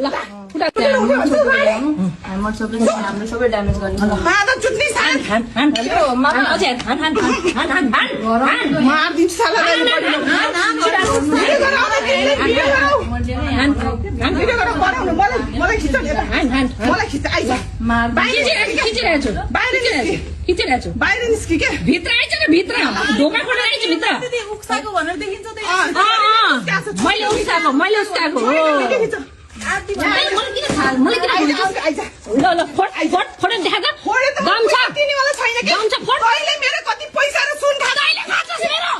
ल हाम्रो सबै ड्यामेज गर्ने मारिदिन्छु सालालाई मलाई खिच आइज खिचिरहेको छु बाहिर निस्कि के भित्र आइज न भित्र ढोका खोलेर आइज भित्र उक्साको भनेर देखिन्छ मैले उस्काएको हो ल फोटो देखा त गम्छा तैँले मेरो कति पैसा र सुन खा तैँले खान्छस् मेरो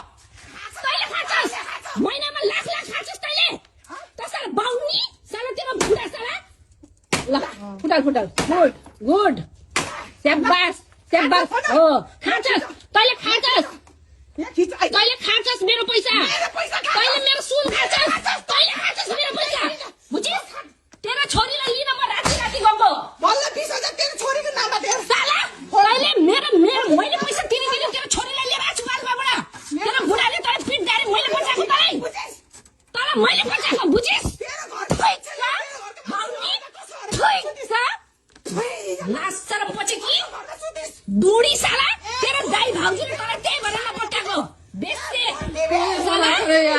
महिनामा लाख खान्छस् तैँले तँलाई बाउनी साला तेरो बुढा साला ल फुटल गुड स्याबास हो खान्छस् तैँले खान्छस् मेरो पैसा तैँले मेरो सुन खान्छस् तैँले खान्छस् मेरो पैसा बुझिस् तेरो छोरीलाई लिन म राति गएको बल्ल 20,000 तेरो छोरीको नाममा दे साला तैँले मेरो मैले पैसा तिरिदिनु तेरो छोरीलाई लिएर आछु गालबाबाट तेरो बुढाले तँलाई पिट्दाखेरि मैले बचाएको तँलाई मैले बचाएको बुझिस् लास्ट र पछि कि बुढी साला तेरो दाइ भाउजूले तँलाई त्यही भनेर नपठाएको बेस्ते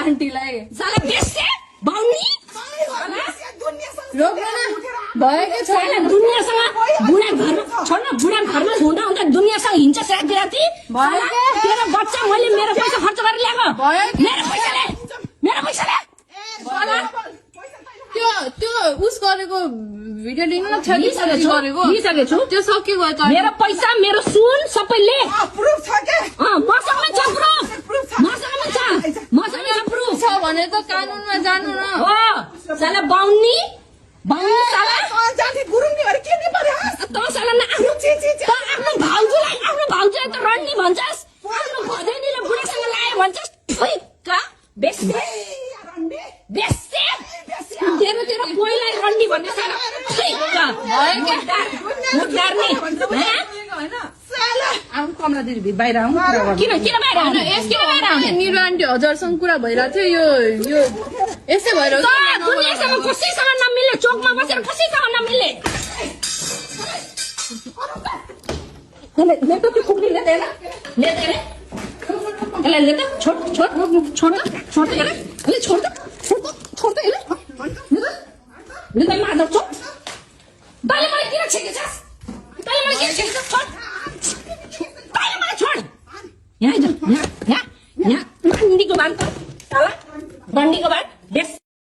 आन्टीलाई साला बेस्ते बाउनी रोक्न भएको छैन दुनियाँसँग बुढा घरमा छोड्न बुढा घरमा हुँदा दुनियाँसँग हिँड्छ राति राति तेरो बच्चा मैले मेरो पैसा खर्च गरेर ल्याएको मेरो पैसाले त्यो उस गरेको भिडियो लिनु न गरेको लिइसकेको छु त्यो सकियो मेरो पैसा मेरो सुन सबैले प्रुफ छ के मसँगै छ प्रुफ छ भने त कानुनमा जानु न हो साला बाउनी साला जाति गुरुङ नि भरे के नि पर्यो त साला आफ्नो भाउजूलाई त रन्नी भन्छस् आफ्नो भदैनीले बुढासँग लायो भन्छस् ठुइक्का बेस्ते तेरो कोइलाई रन्नी भन्ने साला ठुइक्का मुद्दार्ने कमला दिदी बाहिर आउँ किन बाहिर आउने निरो आन्टी हजुरसँग कुरा भइरहेको थियो यो यस्तै भएर दुनियाँसँग कसैसँग नमिल्ने चोकमा बसेर कसैसँग नमिल्ने ले त त्यो कुक्री ले छोड